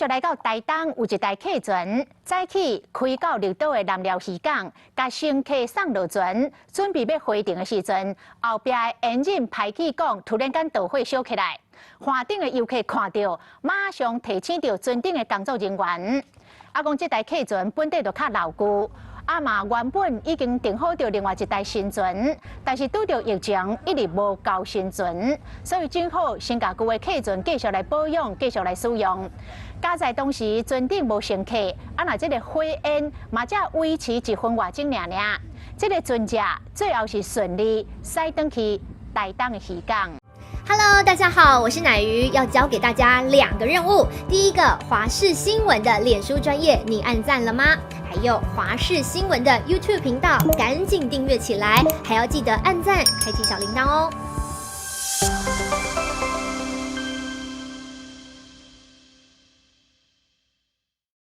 續來到台東，有一台客船早起開到綠島的南寮漁港，共乘客送落船，準備欲回程的時陣，後壁的引擎排氣管突然間著火燒起來，岸頂的遊客看著，馬上提醒著船頂的工作人員。啊，講這台客船本底就較老舊，啊嘛原本已經訂好著另外一台新船，但是拄著疫情一直無交新船，所以只好先共舊的客船繼續來保養，繼續來使用。佳哉當時船頂無乘客，啊若這个火焰嘛才維持一分外鐘爾爾，這个船隻最後是順利駛轉去台東的漁港。 Hello，大家好，我是奶魚，要交給大家兩個任務。第一個，華視新聞的臉書專頁，你按讚了嗎？還有華視新聞的 YouTube 頻道，趕緊訂閱起來，還要記得按讚，開啟小鈴鐺哦。